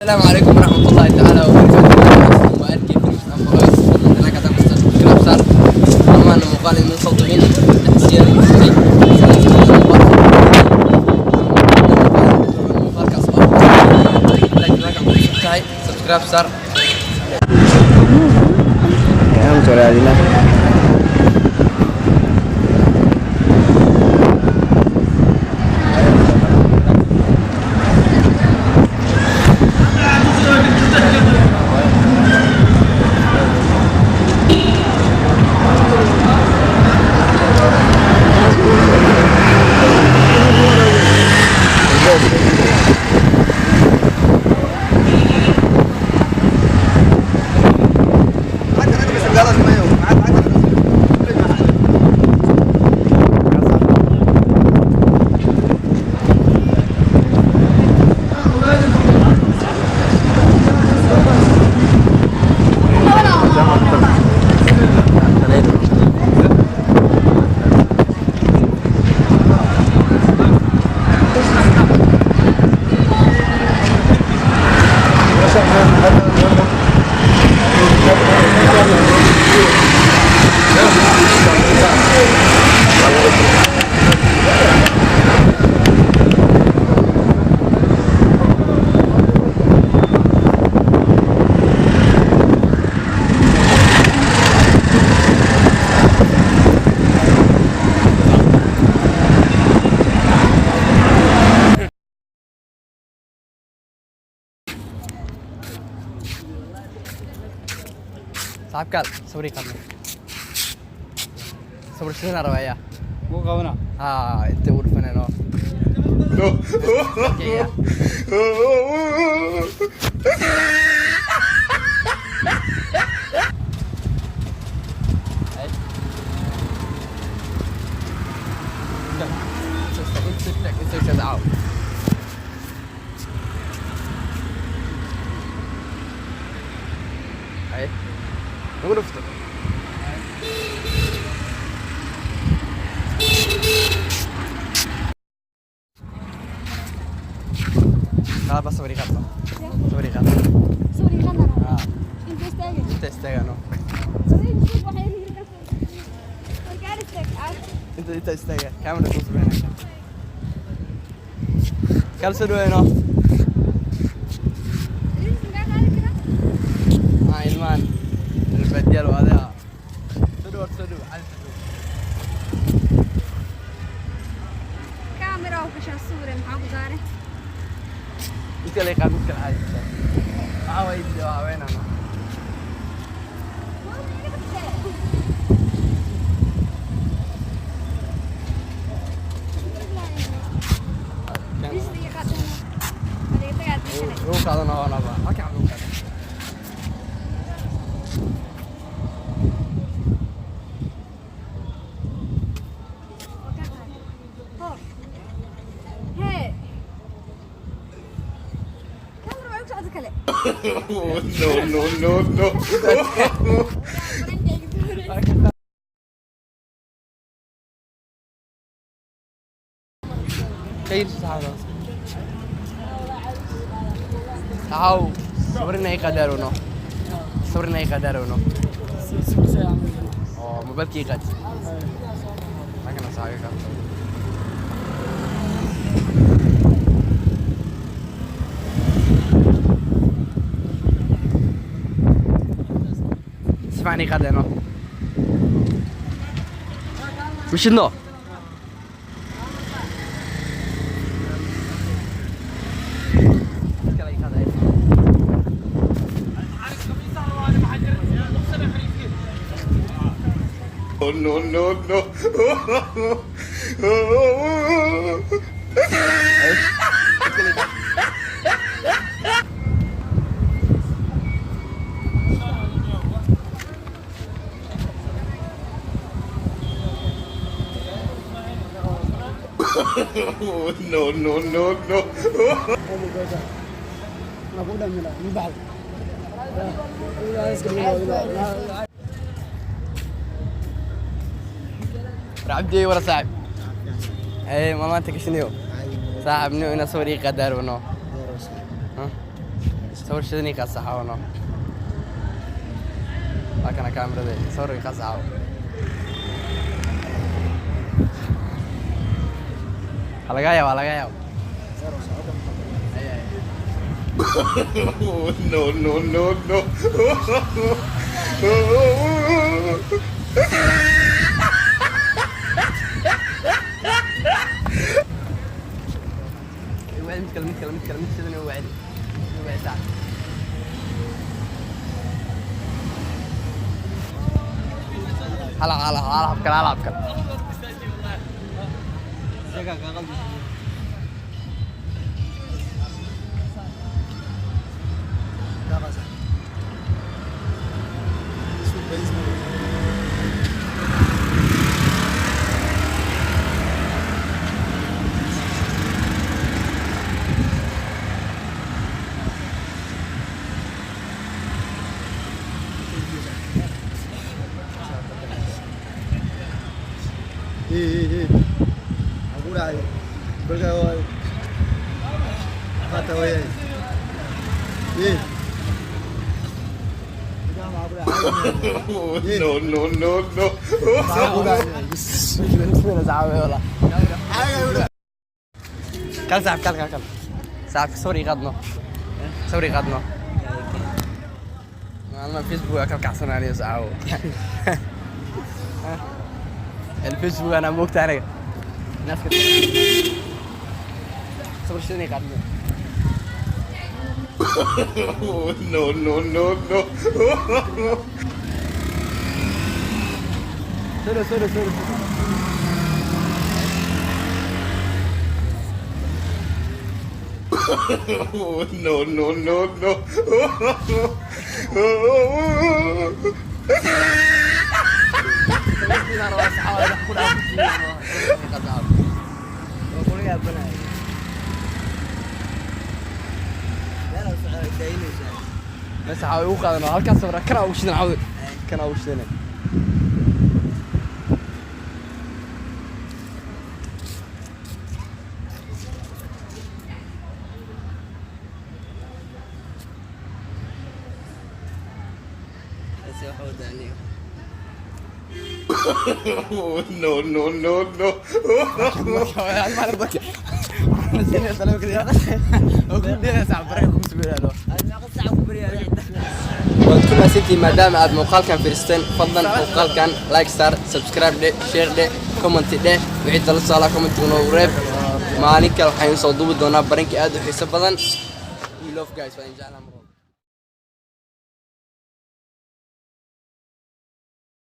Asalaamu calaykum waraxmatullaahi tacaala wabarakaatuh. Waa arkay films and vlogs. Fadlan like haddaan ku subscribe saar. Dhammaan muuqaal idin soo duubin taxsiyan jiray. Muuqaalkaas oo like like ku tahay subscribe saar. Ayaan soo raadinaa. Saaxiibkaal sawir ii qaadna. Sawir sidaan rabaa. Muu qabana? Haa, intee u dhufanayno. Yeah. Nagu dhufto. Qaad ba sawir ii qaadto. Sawir ii qaad. Haa, inta istaagano. Inta istaaga. Kaamera kuu sameynaysa. Kala soo dhaweyno. Haa, ilmahan reer baadiyaal waa adeeca. Soo dhawaad, soo dhawaad, cali soo dhawaad. Inta la qaad mid kale caadi. Waxaa waaye video haweenana. Lagu qaadana waa naba. Halkan lagu qaadan. No, no, no, no. Kayir saxaabada. Saxaaw, sawirna ay qadarono. Sawirna ay qadarono. Oo mobilkii qaad. Halkan saaga qaad. Si fiican ii qaadeno. Mishidno. Kala ii qaaday. No, no, no. No, no, no, no. Cabdi wara saaxib. Hey, ma maanta kashiniyo. Saaxib, nin ina sawir ii qadarono. Sawir shidani qaad, saxaawano. Waa kana kaamirada, sawir qaad, saxaawo. Ha laga yaaba, laga yaabo. Ay, ay. No, no, no, no. Wacdi mid kale, mid kale, mid kale, mid shidan. Wacdi, wacdi saac. Hala hala hala, hab kale, hala hab kale. Eh, eh, aku dah. Berkawan. Kata weh. Eh. No, no, no, no. Kal saaxib, kal, kal, kal saaxib, sawir ii qaadno, sawir ii qaadno. Maalmaha Facebook aa kal kacsananiyo, saaxabo. الفيسبوك انا moogta aniga naaska. Sawir shidan ii qaadno. No, no, no, no. Soro, soro, soro. No, no, no, no. Waa kula yaabanaya. Meel aad socdaa daynaysaa. Bas waxaa ugu qaadan halkaas sawira kana ugu shidan, cawd kana ugu shidan. Ase waxa wadaaniyo. No, no, no, no. Meeqa saac ku baryaa? Waad ku mahadsantihiin maadaama aad muuqaalkan fiirsteen. Fadlan muuqaalkan like saar, subscribe dhe, share dhe, comment dhe. Wixii tala tusaalaha commentiga noogu reeb. Maalin kale waxaynu soo duubi doonaa prank-i aad u xiiso badan. We love guys, waan jeclaa.